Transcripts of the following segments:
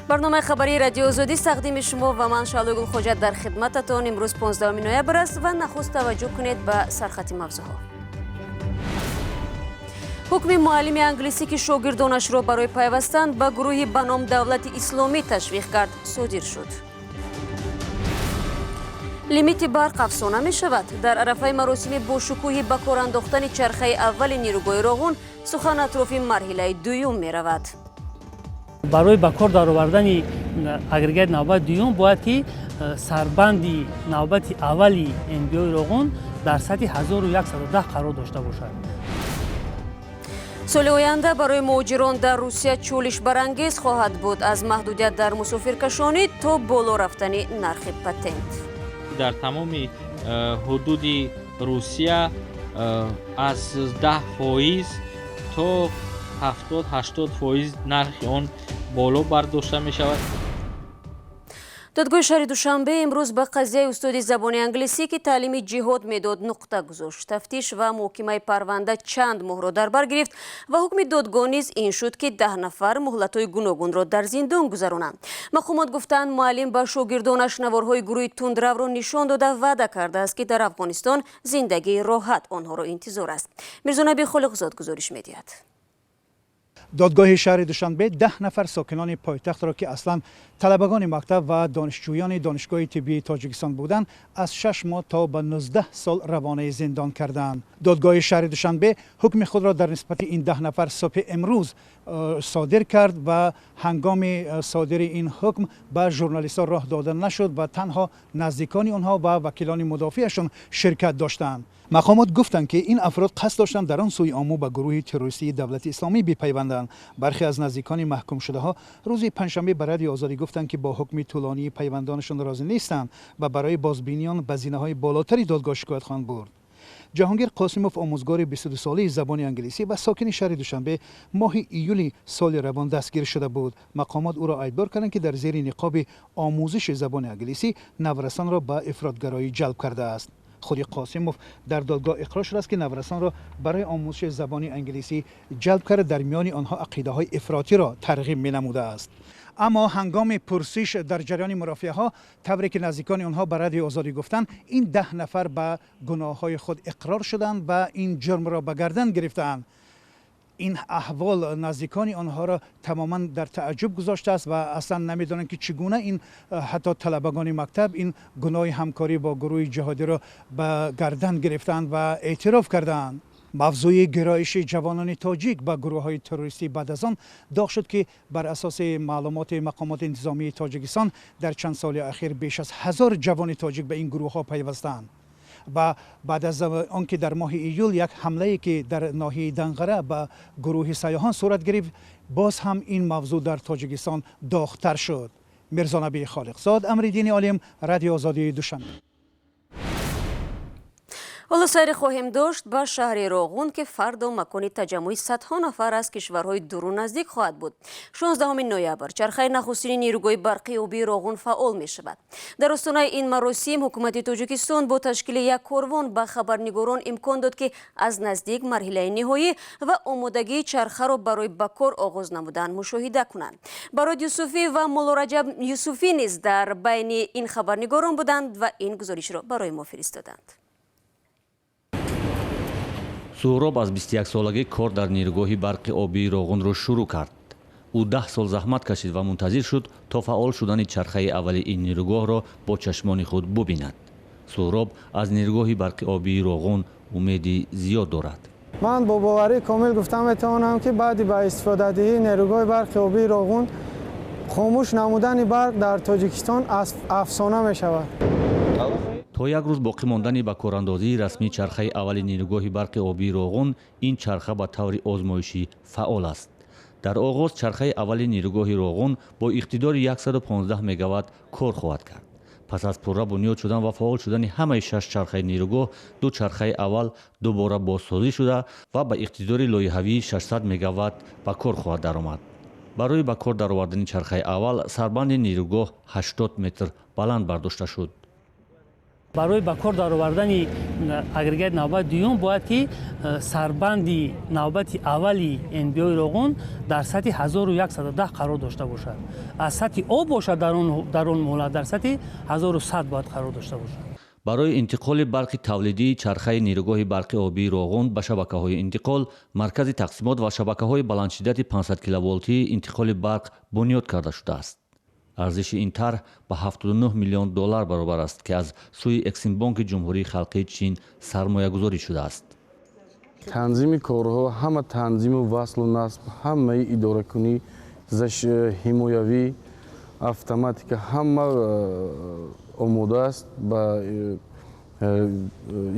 Барномаи хабарии Радиои Озодӣ тақдими шумо ва ман, Шаҳлои Гулхоҷа, дар хидмататон. Имрӯз 15 ноябр аст ва нахуст таваҷҷӯҳ кунед ба сархати мавзӯъҳо. Ҳукми муаллими англисӣ, ки шогирдонашро барои пайвастан ба гурӯҳи ба ном Давлати Исломӣ ташвиқ кард, содир шуд. Лимити барқ афсона мешавад. Дар арафаи маросими бошукӯҳи ба кор андохтани чархаи аввали нерӯгоҳи Роғун сухан атрофи марҳилаи дуюм меравад. Барои ба кор даровардани агрегати навбати дуюм бояд ки сарбанди навбати аввали НБОи Роғун дар сатҳи 1110 қарор дошта бошад. Соли оянда барои муҳоҷирон дар Русия чолишбарангез хоҳад буд: аз маҳдудият дар мусофиркашонӣ то боло рафтани нархи патент. Дар тамоми ҳудуди Русия аз 10% то 70-80% нархи он боло бардошта мешавад. Додгоҳи шаҳри Душанбе имрӯз ба қазияи устоди забони англисӣ, ки таълими ҷиҳод медод, нуқта гузошт. Тафтиш ва муҳокимаи парванда чанд моҳро дар бар гирифт ва ҳукми додгоҳ низ ин шуд, ки 10 нафар муҳлатҳои гуногунро дар зиндон гузаронанд. Мақомот гуфтанд, муаллим ба шогирдонаш наворҳои гурӯҳи тундравро нишон дода, ваъда кардааст, ки дар Афғонистон зиндагии роҳат онҳоро интизор аст. Мирзонаби Холиқзод гузориш медиҳад. Додгоҳи шаҳри Душанбе 10 нафар сокинони пойтахтро, ки аслан талабагони мактаб ва донишҷӯёни Донишгоҳи тиббии Тоҷикистон буданд, аз 6 моҳ то ба 19 сол равонаи зиндон карданд. Додгоҳи шаҳри Душанбе ҳукми худро дар нисбати ин 10 нафар субҳи имрӯз содир кард ва ҳангоми содири ин ҳукм ба журналистҳо роҳ дода нашуд ва танҳо наздикони онҳо ва вакилони мудофиашон ширкат доштанд. Мақомот гуфтанд, ки ин афрод қасд доштанд дар он сӯи Омӯ ба гурӯҳи террористии Давлати Исломӣ бипайванданд. Бархе аз наздикони маҳкумшудаҳо рӯзи панҷшанбе ба Радиои Озодӣ гуфтанд, ки бо ҳукми тӯлонии пайвандонашон розӣ нестанд ва барои бозбинии он ба зинаҳои болотари додгоҳ шикоят хоҳанд бурд. Ҷаҳонгир Қосимов, омӯзгори 22солаи забони англисӣ ва сокини шаҳри Душанбе, моҳи июли соли равон дастгир шуда буд. Мақомот ӯро айбдор карданд, ки дар зери ниқоби омӯзиши забони англисӣ наврасонро ба ифротгароӣ ҷалб кардааст. Худи Қосимов дар додгоҳ иқрор шудааст, ки наврасонро барои омӯзиши забони англисӣ ҷалб карда, дар миёни онҳо ақидаҳои ифротиро тарғиб менамудааст. Аммо ҳангоми пурсиш дар ҷараёни мурофиаҳо, тавре ки наздикони онҳо ба Радиои Озодӣ гуфтанд, ин 10 нафар ба гуноҳҳои худ иқрор шуданд ва ин ҷурмро ба гардан гирифтаанд. Ин аҳвол наздикони онҳоро тамоман дар тааҷҷуб гузоштааст ва аслан намедонанд, ки чӣ гуна ин ҳатто талабагони мактаб ин гуноҳи ҳамкорӣ бо гурӯҳи ҷиҳодиро ба гардан гирифтаанд ва эътироф кардаанд. Мавзӯи гироиши ҷавонони тоҷик ба гурӯҳҳои террористӣ баъд аз он доғ шуд, ки бар асоси маълумоти мақомоти интизомии Тоҷикистон дар чанд соли ахир беш аз 1000 ҷавони тоҷик ба ин гурӯҳҳо пайвастаанд ва баъд аз он ки дар моҳи июл як ҳамлае, ки дар ноҳияи Данғара ба гурӯҳи сайёҳон сурат гирифт, боз ҳам ин мавзӯъ дар Тоҷикистон доғтар шуд. Мирзонаби Холиқзод, Амриддини Олим, Радиои Озодии, Душанбе. Ҳоло сайре хоҳем дошт ба шаҳри Роғун, ки фардо макони таҷаммуи садҳо нафар аз кишварҳои дуру наздик хоҳад буд. 16 ноябр чархаи нахустини нерӯгоҳи барқи обии Роғун фаъол мешавад. Дар остонаи ин маросим ҳукумати Тоҷикистон бо ташкили як корвон ба хабарнигорон имкон дод, ки аз наздик марҳилаи ниҳоӣ ва омодагии чархаро барои ба кор оғоз намудан мушоҳида кунанд. Барод Юсуфӣ ва Муллораҷаб Юсуфӣ низ дар байни ин хабарнигорон буданд ва ин гузоришро барои мо фиристоданд. Суҳроб аз 21-солагӣ кор дар нерӯгоҳи барқи обии Роғунро шурӯъ кард. Ӯ 10 сол заҳмат кашид ва мунтазир шуд, то фаъол шудани чархаи аввали ин нерӯгоҳро бо чашмони худ бубинад. Суҳроб аз нерӯгоҳи барқи обии Роғун умеди зиёд дорад. Ман бо боварии комил гуфта метавонам, ки баъди ба истифодадиҳии нерӯгоҳи барқи обии Роғун хомӯш намудани барқ дар Тоҷикистон афсона мешавад. То як рӯз боқӣ мондани ба корандозии расмии чархаи аввали нерӯгоҳи барқи обии Роғун, ин чарха ба таври озмоишӣ фаъол аст. Дар оғоз чархаи аввали нерӯгоҳи Роғун бо иқтидори 115 мегаватт кор хоҳад кард. Пас аз пурра бунёд шудан ва фаъол шудани ҳамаи шаш чархаи нерӯгоҳ, ду чархаи аввал дубора бозсозӣ шуда ва ба иқтидори лоиҳавии 600 мегаватт ба кор хоҳад даромад. Барои ба кор даровардани чархаи аввал сарбанди нерӯгоҳ 80 метр баланд бардошта шуд. Барои ба кор даровардани агрегати навбати дуюм бояд ки сарбанди навбати аввали НБОи Роғун дар сатҳи 1110 қарор дошта бошад. Аз сатҳи об бошад, дар он муҳлат дар сатҳи 1100 бояд қарор дошта бошад. Барои интиқоли барқи тавлидии чархаи нерӯгоҳи барқи обии Роғун ба шабакаҳои интиқол, маркази тақсимот ва шабакаҳои баландшиддати 500 киловолтии интиқоли барқ бунёд карда шудааст. Арзиши ин тарҳ ба 79 миллион доллар баробар аст, ки аз сӯи Эксимбонки Ҷумҳурии Халқии Чин сармоягузорӣ шудааст. Танзими корҳо ҳама, танзиму васлу насб, ҳамаи идоракунӣ, ҳимоявӣ, автоматика ҳама омода аст. Ба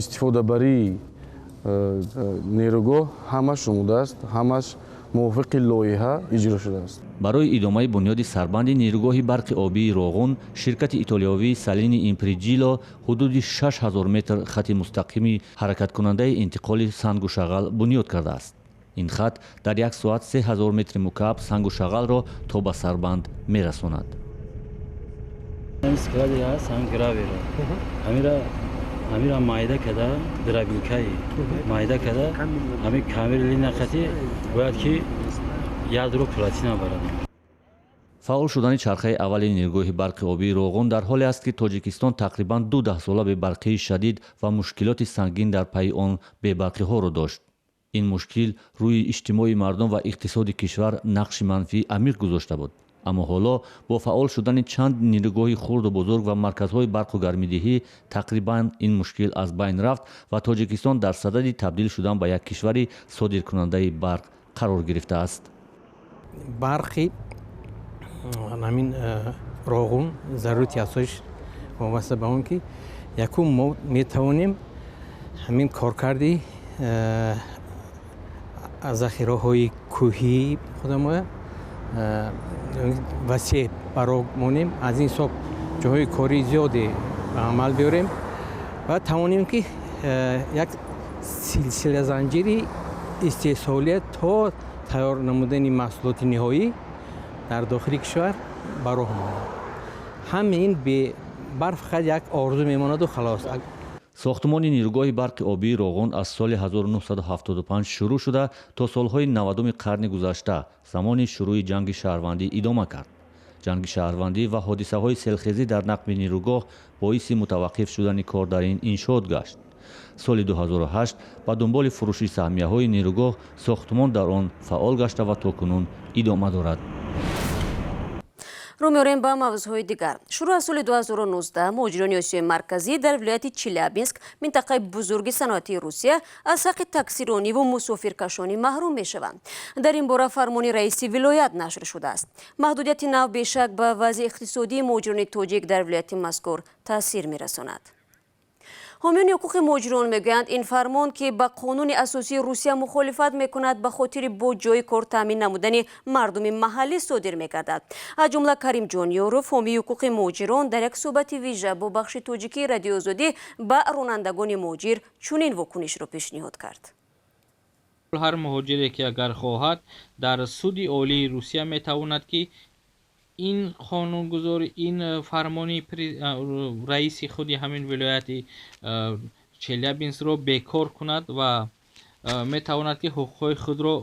истифодабарии нерӯгоҳ ҳамаш омода аст, ҳамаш мувофиқи лоиҳа иҷро шудааст. Барои идомаи бунёди сарбанди нерӯгоҳи барқи обии Роғун ширкати итолиёвии Салини Имприҷило ҳудуди 6000 метр хати мустақими ҳаракаткунандаи интиқоли сангу шағал бунёд кардааст. Ин хат дар як соат 3000 метри мукааб сангу шағалро то ба сарбанд мерасонад. Склади ҳаст, ҳам гравера ҳамира майда када, дробилкаи майда када, ҳамин камери линақати бояд ки ядро платина барад. Фаъол шудани чархаи аввали нерӯгоҳи барқи обии Роғун дар ҳоле аст, ки Тоҷикистон тақрибан ду даҳсола бебарқии шадид ва мушкилоти сангин дар пайи он бебарқиҳоро дошт. Ин мушкил рӯи иҷтимои мардум ва иқтисоди кишвар нақши манфии амиқ гузошта буд. Аммо ҳоло бо фаъол шудани чанд нерӯгоҳи хурду бузург ва марказҳои барқу гармидиҳӣ тақрибан ин мушкил аз байн рафт ва Тоҷикистон дар садади табдил шудан ба як кишвари содиркунандаи барқ қарор гирифтааст. Барқи ҳамин Роғун зарурати асосиш вобаста ба он, ки якум, мо метавонем ҳамин коркарди захираҳои кӯҳии худамо васеъ ба роҳ монем, аз ин ҳисоб ҷойҳои кории зиёде ба амал биёрем ва тавонем, ки як силсила занҷири истеҳсолия то тайёр намудани маҳсулоти ниҳоӣ дар дохили кишвар ба роҳ монем. Ҳамаи ин бебарқ фақат як орзу мемонаду халос. Сохтмони нерӯгоҳи барқи обии Роғун аз соли 1975 шурӯъ шуда, то солҳои 90-уми қарни гузашта, замони шурӯъи ҷанги шаҳрвандӣ, идома кард. Ҷанги шаҳрвандӣ ва ҳодисаҳои селхезӣ дар нақби нерӯгоҳ боиси мутаваққиф шудани кор дар ин иншоот гашт. Соли 2008 ба дунболи фурӯши саҳмияҳои нерӯгоҳ сохтмон дар он фаъол гашта ва то кунун идома дорад. Рӯ меорем ба мавзӯъҳои дигар. Шурӯъ аз соли 2019 муҳоҷирони Осиёи Марказӣ дар вилояти Челябинск, минтақаи бузурги саноатии Русия, аз ҳаққи таксирониву мусофиркашонӣ маҳрум мешаванд. Дар ин бора фармони раиси вилоят нашр шудааст. Маҳдудияти нав бешак ба вазъи иқтисодии муҳоҷирони тоҷик дар вилояти мазкур таъсир мерасонад. Ҳомиёни ҳуқуқи муҳоҷирон мегӯянд, ин фармон, ки ба қонуни асосии Русия мухолифат мекунад, ба хотири бо ҷойи кор таъмин намудани мардуми маҳаллӣ содир мегардад. Аз ҷумла Каримҷон Ёров, ҳомии ҳуқуқи муҳоҷирон, дар як суҳбати вижа бо бахши тоҷикии Радиои Озодӣ ба ронандагони муҳоҷир чунин вокунишро пешниҳод кард. Ҳар муҳоҷире ки агар хоҳад, дар Суди Олии Русия метавонад, ки ин қонунгузорӣ, ин фармони раиси худи ҳамин вилояти Челябинскро бекор кунад ва метавонад, ки ҳуқуқҳои худро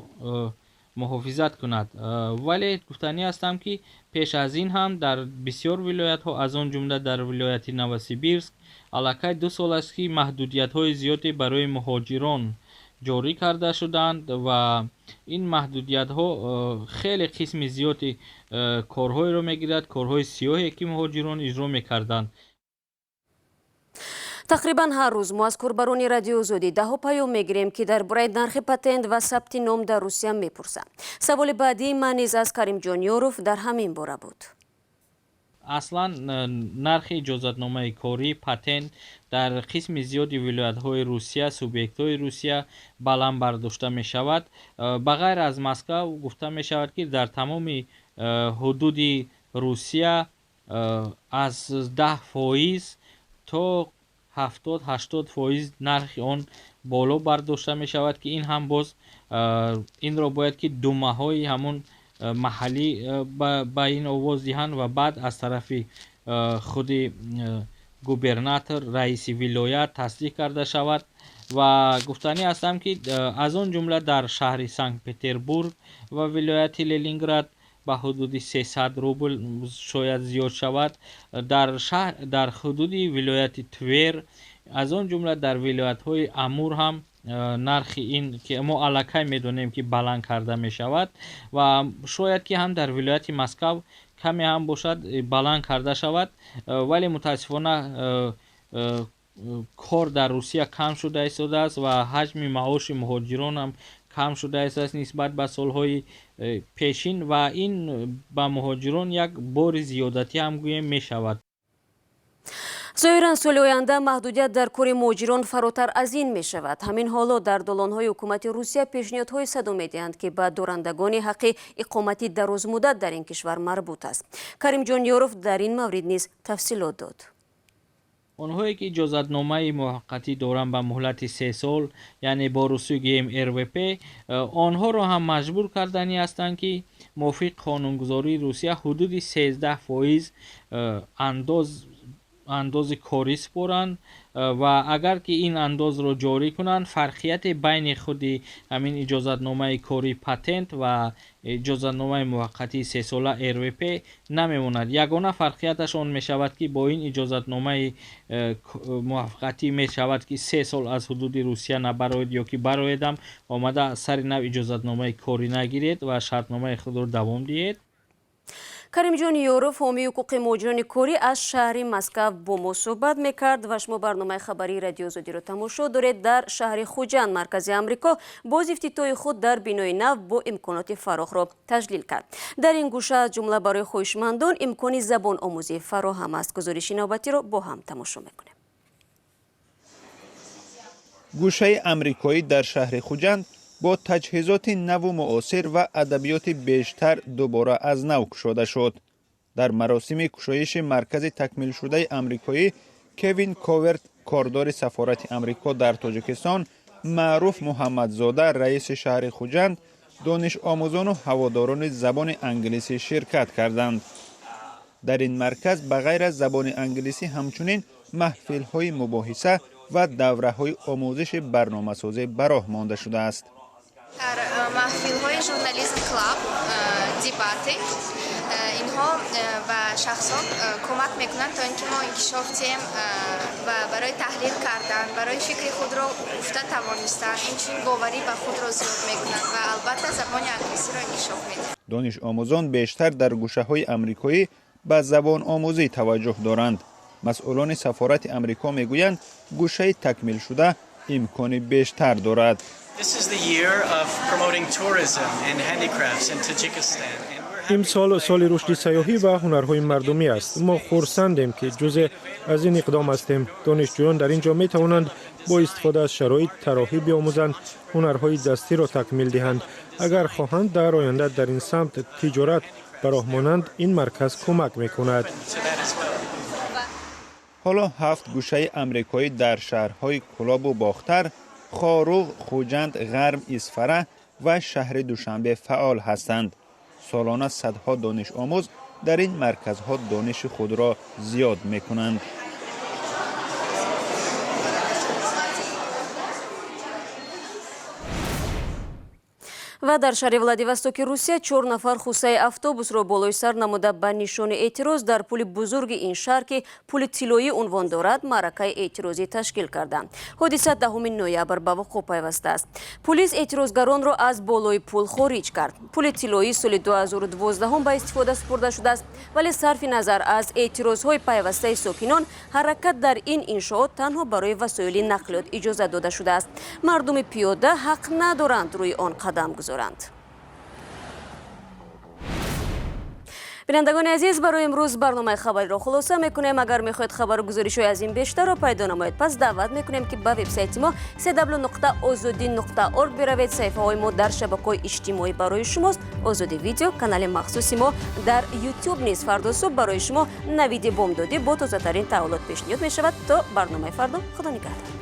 муҳофизат кунад. Вале гуфтанӣ ҳастам, ки пеш аз ин ҳам дар бисёр вилоятҳо, аз он ҷумла дар вилояти Новосибирск, аллакай 2 сол аст, ки маҳдудиятҳои зиёде барои муҳоҷирон ҷорӣ карда шуданд ва ин маҳдудиятҳо хеле қисми зиёди корҳоеро мегирад, корҳои сиёҳе, ки муҳоҷирон иҷро мекарданд. Тақрибан ҳар рӯз мо аз корбарони Радиои Озодӣ даҳо паём мегирем, ки дар бораи нархи патент ва сабти ном дар Русия мепурсанд. Саволи баъдии ман низ аз Каримҷон Ёров дар ҳамин бора буд. Аслан нархи иҷозатномаи корӣ, патент дар қисми зиёди вилоятҳои Русия, субъектҳои Русия баланд бардошта мешавад. Ба ғайр аз Москав, гуфта мешавад, ки дар тамоми ҳудуди Русия аз 10% то 70-80% нархи он боло бардошта мешавад, ки ин ҳам боз инро бояд, ки думаҳои ҳамон маҳаллӣ ба ин овоз диҳанд ва баъд аз тарафи худи Губернатор, раиси вилоят тасдиқ карда шавад. Ва гуфтанӣ ҳастам, ки аз он ҷумла дар шаҳри Санкт Петербург ва вилояти Ленинград ба ҳудуди 300 рубл шояд зиёд шавад, дар шаҳр, дар ҳудуди вилояти Твер, аз он ҷумла дар вилоятҳои Амур ҳам нархи ин, ки мо аллакай медонем, ки баланд карда мешавад, ва шояд ки ҳам дар вилояти Москав каме ҳам бошад баланд карда шавад. Вале мутаассифона кор дар Русия кам шуда истодааст ва ҳаҷми маоши муҳоҷирон ҳам кам шуда истодааст нисбат ба солҳои пешин, ва ин ба муҳоҷирон як бори зиёдатӣ ҳам гӯем мешавад. Зоҳиран, соли оянда маҳдудият дар кори муҳоҷирон фаротар аз ин мешавад. Ҳамин ҳоло дар долонҳои ҳукумати Русия пешниҳодҳое садо медиҳанд, ки ба дорандагони ҳаққи иқомати дарозмуддат дар ин кишвар марбут аст. Каримҷон Ёров дар ин маврид низ тафсилот дод. Онҳое ки иҷозатномаи муваққатӣ доранд ба муҳлати 3 сол, яъне бо русӣ гӯем РВП, онҳоро ҳам маҷбур карданӣ ҳастанд, ки мувофиқ қонунгузории Русия ҳудуди 13% андози корӣ супоранд. Ва агар ки ин андозро ҷорӣ кунанд, фарқияте байни худи ҳамин иҷозатномаи корӣ, патент, ва иҷозатномаи муваққатии сесола, РВП, намемонад. Ягона фарқияташ он мешавад, ки бо ин иҷозатномаи муваққатӣ мешавад, ки 3 сол аз ҳудуди Русия набароед ё ки бароедам, омада сари нав иҷозатномаи корӣ нагиред ва шартномаи худро давом диҳед. Каримҷон Ёров, ҳомии ҳуқуқи муҳоҷирони корӣ, аз шаҳри Москав бо мо суҳбат мекард ва шумо барномаи хабарии Радиои Озодиро тамошо доред. Дар шаҳри Хуҷанд маркази Амрико боз ифтитоҳи худ дар бинои нав бо имконоти фарохро таҷлил кард. Дар ин гӯша аз ҷумла барои хоҳишмандон имкони забономӯзӣ фароҳам аст. Гузориши навбатиро бо ҳам тамошо мекунем. Гӯшаи амрикоӣ дар шаҳри Хуҷанд бо таҷҳизоти наву муосир ва адабиёти бештар дубора аз нав кушода шуд. Дар маросими кушоиши маркази такмилшудаи амрикоӣ Кевин Коверт, кордори сафорати Амрико дар Тоҷикистон, Маъруф Муҳаммадзода, раиси шаҳри Хуҷанд, донишомӯзону ҳаводорони забони англисӣ ширкат карданд. Дар ин марказ ба ғайр аз забони англисӣ ҳамчунин маҳфилҳои мубоҳиса ва давраҳои омӯзиши барномасозӣ ба роҳ монда шудааст. Дар маҳфилҳои Journalism Club, дебаты, инҳо ба шахсон кӯмак мекунанд, то ин ки мо инкишоф диҳем ва барои таҳлил кардан, барои фикри худро гуфта тавонистан, инчунин боварӣ ба худро зиёд мекунанд ва албатта забони англисиро инкишоф медиҳанд. Донишомӯзон бештар дар гӯшаҳои амрикоӣ ба забономӯзӣ таваҷҷӯҳ доранд. Масъулони сафорати Амрико мегӯянд, гӯшаи такмилшуда имкони бештар дорад. This is the year of promoting tourism and handicrafts in Tajikistan. Имсол соли рушди сайёҳӣ ва ҳунарҳои мардумӣ аст. Мо хурсандем, ки ҷузъе аз ин иқдом ҳастем. Донишҷӯён дар ин ҷо метавонанд бо истифода аз шароит тарроҳӣ биомӯзанд, ҳунарҳои дастиро такмил диҳанд. Агар хоҳанд дар оянда дар ин самт тиҷорат ба роҳ монанд, ин марказ кӯмак мекунад. Ҳоло ҳафт гӯшаи амрикоӣ дар шаҳрҳои Кӯлобу Бохтар, Хоруғ, Хуҷанд, Ғарм, Исфара ва шаҳри Душанбе фаъол ҳастанд. Солона садҳо донишомӯз дар ин марказҳо дониши худро зиёд мекунанд. Ва дар шаҳри Владивостоки Русия чор нафар хусаи автобусро болои сар намуда, ба нишони эътироз дар пули бузурги ин шаҳр, ки пули тиллоӣ унвон дорад, маъракаи эътирозӣ ташкил карданд. Ҳодиса 10 ноябр ба вуқӯъ пайвастааст. Пулис эътирозгаронро аз болои пул хориҷ кард. Пули тиллоӣ соли 2012 ба истифода супурда шудааст, вале сарфи назар аз эътирозҳои пайвастаи сокинон, ҳаракат дар ин иншоот танҳо барои васоили нақлиёт иҷозат дода шудааст. Мардуми пиёда ҳақ надоранд рӯи он қадам гузоранд. Бинандагони азиз, барои имрӯз барномаи хабариро хулоса мекунем. Агар мехоҳед хабару гузоришҳои аз ин бештарро пайдо намоед, пас даъват мекунем, ки ба вебсайти мо cw.ozodi.org биравед. Саҳифаҳои мо дар шабакаҳои иҷтимоӣ барои шумост. Озоди Видео, канали махсуси мо дар Ютуб низ фардо субҳ барои шумо навиди бомдодӣ бо тозатарин таҳаввулот пешниҳод мешавад. То барномаи фардо, худо нигаҳдор.